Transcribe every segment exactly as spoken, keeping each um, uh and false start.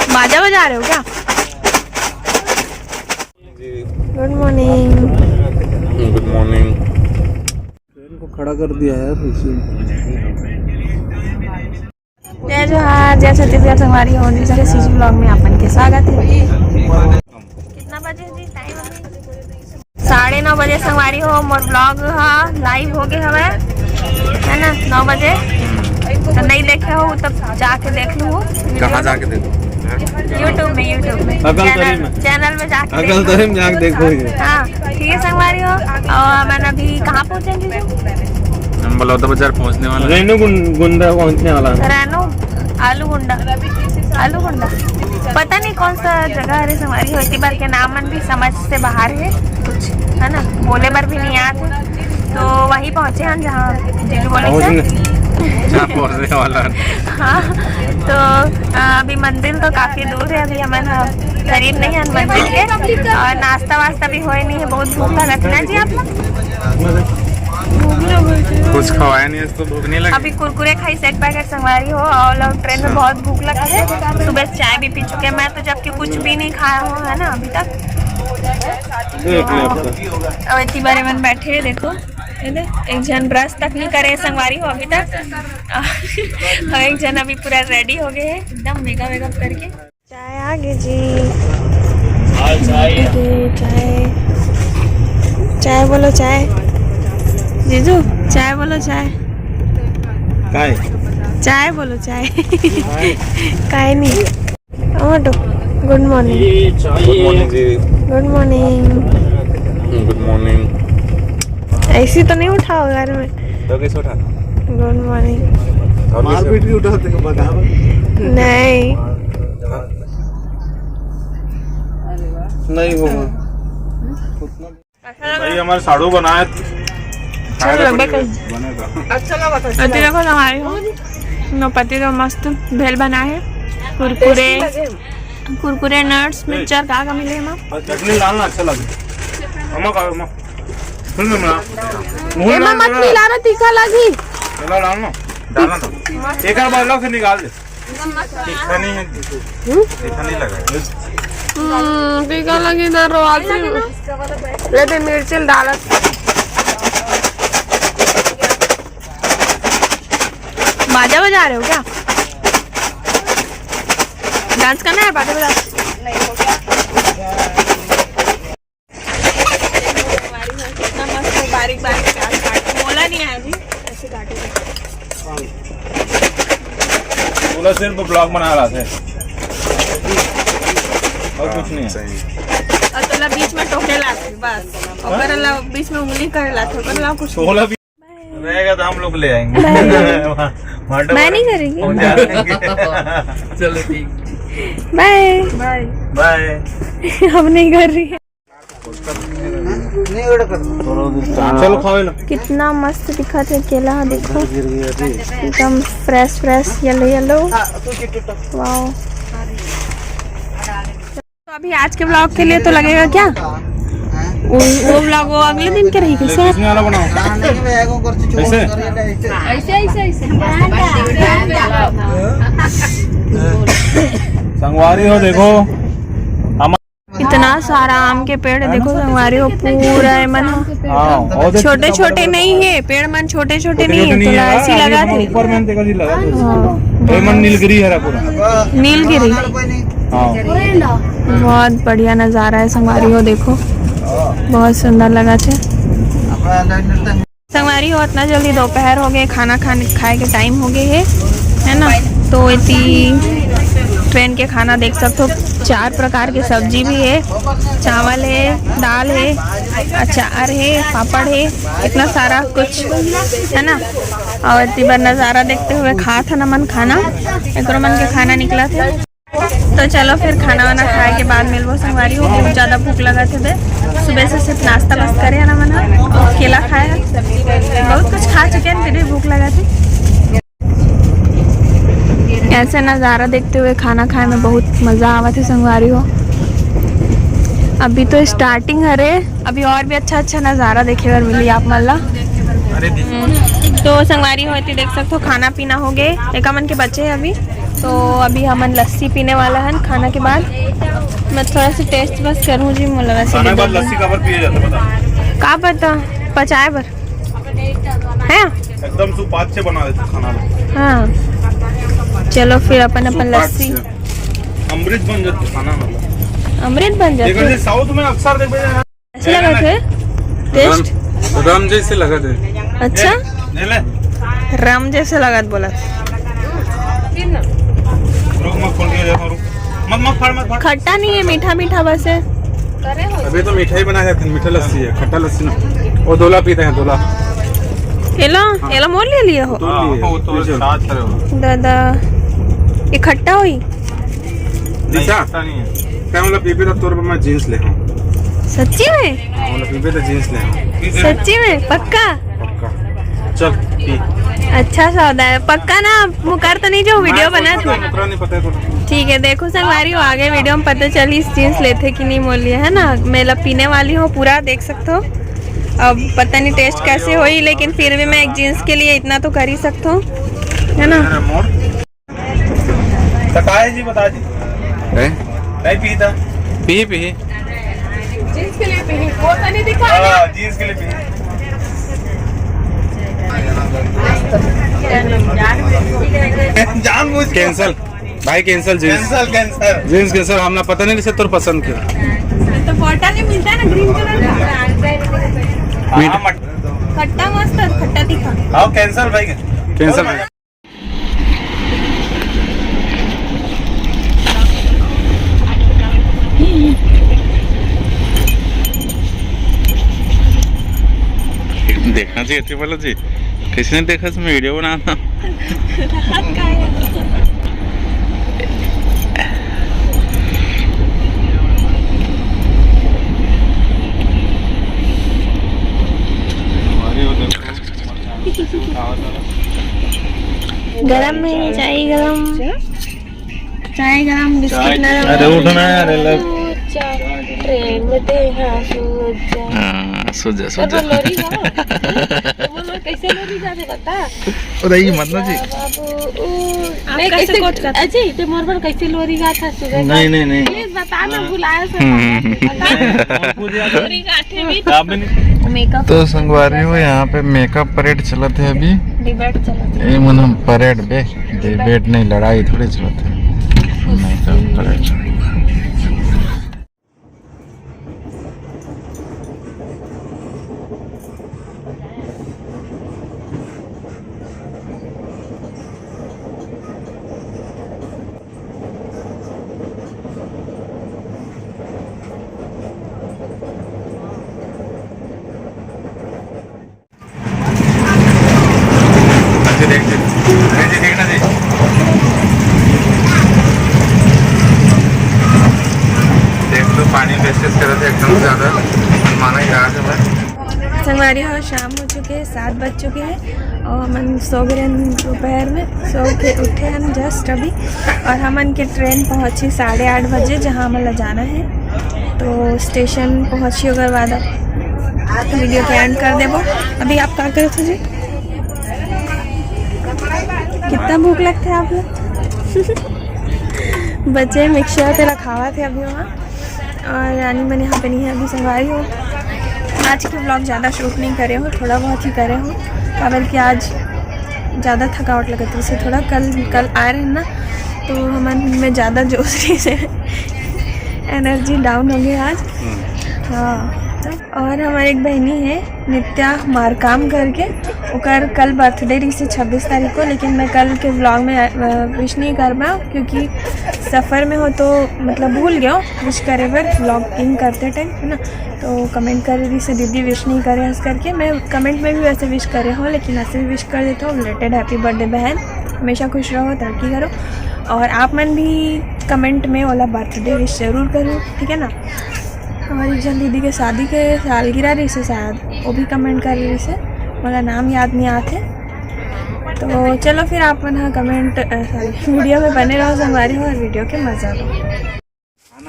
बाजा बजा रहे हो क्या? गुड मॉर्निंग। गुड मॉर्निंग। ट्रेन को खड़ा कर दिया है यार, इसी। जय जोहार, जय छत्तीसगढ़ संगवारी हो, निशा के सीजू ब्लॉग में आपन के स्वागत है। कितना बजे जी टाइम अभी? साढ़े नौ बजे संगवारी हो, मोर ब्लॉग ह लाइव हो गए हवे, है ना, नौ बजे। तो नहीं देखे हो तब जाके देख लू। कहाँ जाके देखो? YouTube में, YouTube में। अकल चैनल, तरी में। चैनल में जाके अकल देखो। तरी में जाके देखो ही। हाँ, ठीक है संगवारी हो। और मैंने अभी कहाँ पहुँचे जीजू? हम बलौदा बाजार पहुँचने वाला है। रेनू गुन-, गुंडा पहुँचने वाला है। रेनू आलू गुंडा, आलू गुंडा, पता नहीं कौन सा जगह है रे संगवारी हो, इतनी बार के नाम मन भी समझ से बाहर है कुछ, है ना, बोले बर भी नहीं आते। तो वहीं पहुँचे हम जहाँ जीजू बोले थे। जहाँ पहुँचने वाला है। हाँ, तो अ, अभी मंदिर तो काफी दूर है, अभी हमन ह करीब नहीं है मंदिर के, और नाश्ता वास्ता भी होए नहीं है, बहुत भूख लगत है ना जी आप लोग। कुछ खवाया नहीं है तो भूख नहीं लगी। अभी कुरकुरे खाई से एक पैकेट संगवारी हो, और लोग ट्रेन में अच्छा। बहुत भूख लगा है। सुबह से चाय भी पी चुके हैं मैं तो, जबकि कुछ भी नहीं खाया हूँ, है ना, अभी तक। देख ले अपना। अब इतनी बारे मन बैठे हैं, देखो, ये देख, एक जन ब्रश तक नहीं करे संगवारी हो अभी तक। और एक जन अभी पूरा रेडी हो गए हैं एकदम मेकअप वेकअप करके। चाय आ गई जी। चाय, चाय। ये चाय, चाय बोलो चाय। जीजू, चाय बोलो चाय। काय? चाय बोलो चाय। काय? काय नहीं। ओटो, गुड मॉर्निंग। गुड मॉर्निंग जी। गुड मॉर्निंग। गुड मॉर्निंग। ऐसी तो नहीं उठाओ घर में। तो कैसे उठाना? गुड मॉर्निंग। और कैसे? मारपीट भी उठाते हैं, बता। नहीं। नहीं होगा। भाई, हमारे साड़ू बनाए। अच्छा लगा, बनेगा। अच्छा लगा था, अच्छा अति लगा। देखो ना, हमारे हो नौपति तो मस्त भेल बनाए है, कुरकुरे, tasty लगे। कुरकुरे, नट्स, ए। मिक्सचर, का का मिले है माँ? बस चटनी डालना अच्छा लगे। अम्मा का, अम्मा। सुन ना, मुंह एमा ना मत मिला ना, तीखा लगी। चला डालना। डालना तो। एक बार अलग से निकाल दे। तीखा नहीं है, हम्म? तीखा नहीं लगा है। हम्म, तीखा लगी ना, रोआ से। ये दे मिर्ची डालत। बाजा बजा रहे हो क्या? डांस करना है, बाजा बजा। हमारी है, कितना मस्त है, बारीक बारीक प्याज काट, मोला नहीं आया जी, ऐसे काटे थे। पूरा सिर्फ ब्लॉग बना रहा था, और कुछ नहीं है। सही। और तोला बीच में टोके ला थे, बस, ओकर ला बीच में उंगली कर ला थे, ओकर ला कुछ नहीं। सोलह भी रहेगा तो हम लोग ले आएंगे। बाय। वहाँ, वहाँ मैं नहीं करूँगी। पहुँचा देंगे। चलो ठीक। बाय। बाय। बाय। हम नहीं कर रही है। चलो खाओ ना। कितना मस्त दिखत है केला, देखो, एकदम fresh fresh, yellow yellow. Wow. तो अभी आज के ब्लॉग के लिए तो लगेगा क्या? वो, वो ब्लॉग वो अगले दिन के रही कैसे? इसमें वाला बनाओ। कैसे? ऐसे, ऐसे, ऐसे। संगवारी हो, देखो, हम इतना सारा आम के पेड़ है, देखो संगवारी हो, पूरा है मन। हाँ, और देख छोटे छोटे नहीं है, पेड़ मन छोटे छोटे नहीं है, तो ऐसी लगा थे। ऊपर में देखो जी, लगा थे। हाँ। ये मन नीलगिरी है पूरा। नीलगिरी। हाँ। बहुत बढ़िया नजारा है संगवारी हो, देखो, बहुत सुंदर लगा थे। संगवारी हो, इतना जल्दी दोपहर हो गए, खाना खाने, खाए के टाइम हो गए है, है ना? तो इतनी ट्रेन के खाना देख सकते हो, चार प्रकार के सब्जी भी है, चावल है, दाल है, अचार है, पापड़ है, इतना सारा कुछ, है ना? और इतनी बार नज़ारा देखते हुए खात है ना मन खाना, एक मन के खाना निकला थे। तो चलो फिर खाना वाना खाए के बाद मिलबो संगवारी हो, बहुत ज्यादा भूख लगा थे बे। सुबह से सिर्फ नाश्ता बस करे ना मना और केला खाया, बहुत कुछ खा चुके हैं फिर भी भूख लगा थे। ऐसे नज़ारा देखते हुए खाना खाए में बहुत मज़ा आवा थे संगवारी हो। अभी तो स्टार्टिंग हरे, अभी और भी अच्छा अच्छा नज़ारा देखे बर मिली आप मन ला। तो संगवारी हो, एती देख सकथो, खाना पीना हो गए, एका मन के बचे हे अभी। तो अभी हमन लस्सी पीने वाला हन खाना के बाद। मैं थोड़ा सा टेस्ट बस करूँ जी, मोला वैसे खाना के बाद लस्सी काबर पिए जाथे, बता? का पता, पचाए बर है। एकदम सुपाच्य बना देथे खाना ला। हाँ, चलो फिर अपन अपन लस्सी। अमृत बन जाथे खाना, मतलब अमृत बन जाथे। साउथ में अक्सर देखबे, अच्छा लगत हे टेस्ट? रम, रम जैसे लगत हे। अच्छा, ले ले। रम जैसे लगत बोला। रुक, मत खोल के देखो, रुक। मत, मत फाड़, मत फाड़। खट्टा नहीं है, मीठा मीठा बस है। अभी तो मीठा ही बनाए जाथे, मीठा लस्सी है, खट्टा लस्सी ना। वो दोला पीथे हैं, दोला। एला, एला मोर ले लिए हो। हाँ, वो तो साथ करे हो। दादा, ये खट्टा होई? नहीं, दिशा, खट्टा नहीं है। क्या मतलब, पीबे तो तोर बर मैं जींस ले हूँ। सच्ची में? हाँ, मतलब पीबे तो जींस ले हूँ। सच्ची में? पक्का? पक्का। चल, पी। अच्छा सौदा है, पक्का ना? मुकर तो नहीं जो वीडियो बना तू। उतना नहीं पता है थोड़ा। ठीक है, देखो संगवारी हो, आगे वीडियो में पता चली जींस लेथे कि नहीं मोर लिए, है ना? मैं ला पीने वाली हूँ पूरा, देख सकते हो। अब पता नहीं टेस्ट कैसे होई, लेकिन फिर भी मैं एक जींस के लिए इतना तो कर ही सकता हूँ, है ना? बताए जी, बता जी। हैं? नहीं पीता। पी, पी। जींस के लिए पी, वो तो नहीं दिखा। हाँ, जींस के लिए पी। जानबूझ के। कैंसिल भाई, cancel jeans. Cancel, cancel. Jeans cancel, हमला पता नहीं से तोर पसंद के। तो बॉटल में मिलता है ना ग्रीन कलर का। मीठ। हाँ, मट- खट्टा मस्त है, खट्टा तीखा। हाँ, कैंसिल भाई। कैंसिल भाई। देखना चाहिए थी बोला जी, किसी ने देखा तो मैं वीडियो बनाता। गरम में चाय गरम। चाय गरम, बिस्किट नरम। अरे उठ ना यार, ये लोग। ट्रेन में दे, हाँ, सूझ जा। हाँ, सूझ जा, सूझ जा। लोरी गा। वो लोग कैसे लोरी गा दे बता? अरे ये मत ना जी। बाबू, ऊ, आप नहीं, कैसे कैसे, कोच करते? अजय, ते मोर बर कैसे लोरी गा था सुबह का? नहीं, नहीं, नहीं। प्लीज बता ना, हाँ। बुलाया सब। हम्म, हम्म। बता। लोरी गा थे भी। आप भी नहीं। मेकअप तो संगवारी हो, यहाँ पे मेकअप परेड चलत है अभी। डिबेट चलत है। ये मन हम परेड बे। डिबेट नहीं, लड़ाई थोड़ी चलत है। नहीं तो लड़ाई चलत है। जी, देख जी। अरे जी, देखना जी। देख लो, पानी वेस्टेज करत है एकदम ज़्यादा। माना ही रहा है भाई। संगवारी हो, शाम हो चुके हैं, सात बज चुके हैं और हमन सो गए रहन दोपहर में, सो के उठे हैं जस्ट अभी। और हमन के ट्रेन पहुंची साढ़े आठ बजे, जहां हमन ला जाना है। तो स्टेशन पहुंची, ओकर बाद आप वीडियो के एंड कर देबो। अभी आप का करत हो जी? कितना भूख लगता है आप लोग? बचे मिक्सचर तेला खावा थे अभी वहाँ। और रानी मन यहाँ पे नहीं है, अभी संगवारी हो। आज के व्लॉग ज़्यादा शूट नहीं करे हो, थोड़ा बहुत ही करे हो, काबर कि आज ज़्यादा थकावट लगत रहिसे थोड़ा। कल, कल आए रहे ना, तो हमन में ज़्यादा जोश रहिसे, एनर्जी डाउन हो गई आज। हम्म। हाँ, और हमारी एक बहनी है नित्या मारकाम करके, ओकर कल बर्थडे रहिसे छब्बीस तारीख को, लेकिन मैं कल के व्लॉग में विश नहीं कर पाऊँ, क्योंकि सफ़र में हो तो मतलब भूल गयो विश करे बर, व्लॉगिंग करते टाइम, है ना। तो कमेंट करे रहिसे दीदी विश नहीं करे हस करके। मैं कमेंट में भी वैसे विश करे हो, लेकिन ऐसे भी विश कर देता हूँ। रिलेटेड हैप्पी बर्थडे बहन, हमेशा खुश रहो, तरक्की करो। और आप मन भी कमेंट में ओला बर्थडे विश जरूर करो, ठीक है ना। हमारी एक जन दीदी के शादी के सालगिरह रहिसे शायद, वो भी कमेंट करे रहिसे, मोला नाम याद नहीं आते। तो चलो फिर आप मन हा कमेंट, सॉरी, वीडियो में बने रहो, संगवारी हो, और वीडियो के मजा लो।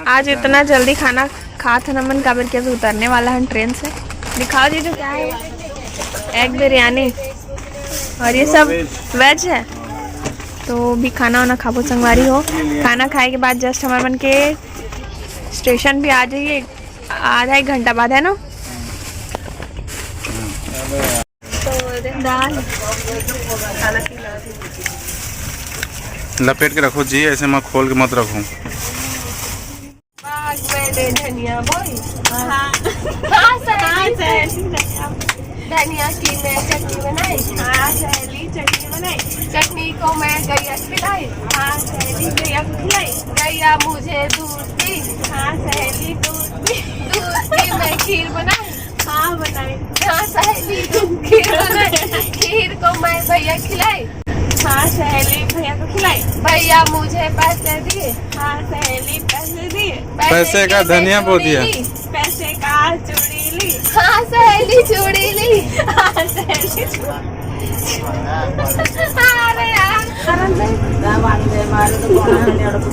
आज इतना जल्दी खाना खात हन हमन, काबर कि अभी उतरने वाला हन ट्रेन से। दिखाओ जीजू, क्या है? एग बिरयानी और ये सब वेज है। तो भी खाना वाना खाबो संगवारी हो। खाना खाए के बाद जस्ट हमारे मन के स्टेशन भी आ जाइए आधा एक घंटा बाद, है ना? तो दाल लपेट के रखो जी, ऐसे मैं खोल के मत रखूं। बाग में ले धनिया बोई। हाँ। हाँ, सहेली। हाँ, सहेली। धनिया की मैं चटनी बनाई। हाँ, सहेली, चटनी बनाई। चटनी को मैं गैया को खिलाई। हाँ, सहेली, गैया को खिलाई। गैया मुझे दूध दी। हाँ, सहेली, दूध दी। दूध की मैं खीर बनाई। हाँ, बनाई। हाँ, सहेली, तुम खीर बनाई। खीर को मैं भैया खिलाई। हाँ, सहेली, भैया को खिलाई। भैया मुझे पैसे दिए। हाँ, सहेली, पैसे दिए। पैसे का धनिया बो दिया। पैसे का चूड़ी ली। हाँ, सहेली, चूड़ी ली। हाँ, सहेली, चूड़ी। अरे यार।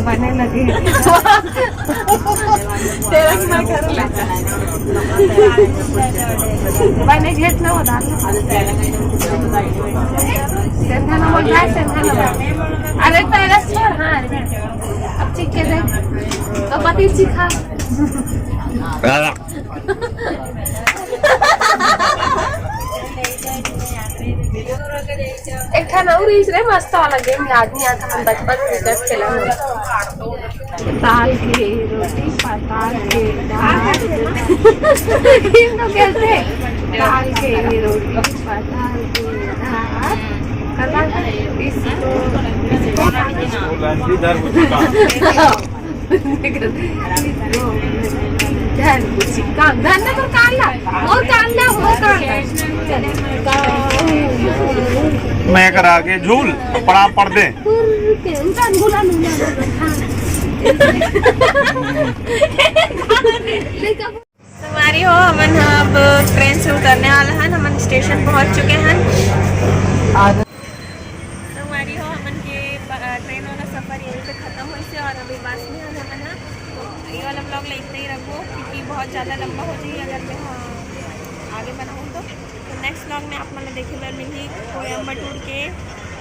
बने लगे। तेरा मैं कर ले। बने घेट ना होता। सेंधा ना बोल रहा है, सेंधा ना बोल। अरे पहले छोड़, हाँ, अरे। अब चीख के देख। तो पति चीखा। एक ठन अउ रहिस रे मस्त वाला गेम, याद नहीं आता, हम बचपन में जब खेला हम। ताल के रोटी, पाताल के दाल। गेम तो खेलते हैं। ताल के रोटी, पाताल के दाल। कला इसको, इसको धन कुछ काम, धन ना तो कांदा, और कांदा, वो कांदा। मैं कर आगे झूल, पड़ा पड़ दे। धन गुला नूना। संगवारी हो, हमन ह अब ट्रेन से उतरने वाला हन, हमन स्टेशन पहुंच चुके हन। संगवारी हो, हमन के ब-, अ, ट्रेन वाला सफर यहीं पे खत्म होइस हे और अभी बस में हन हमन ह। तो ये वाला ब्लॉग ला इतना ही रखबो, क्योंकि बहुत ज़्यादा लंबा हो जाही अगर मैं ह आगे बनाऊँ तो। तो नेक्स्ट ब्लॉग में आप मन ला देखे बर मिलही कोयम्बटूर के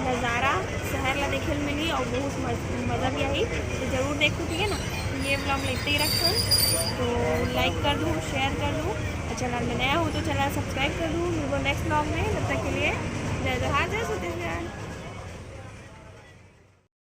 नज़ारा, शहर ला देखे ला मिलही और बहुत मज-, मज़ा भी आही। तो जरूर देखो, ठीक है ना? तो ये ब्लॉग ला इतना ही रखन, तो लाइक कर दो, शेयर कर दो, और चैनल में नया हो तो चैनल सब्सक्राइब कर दो। मिलबो नेक्स्ट ब्लॉग में, तब तक के लिए जय जोहार, जय छत्तीसगढ़।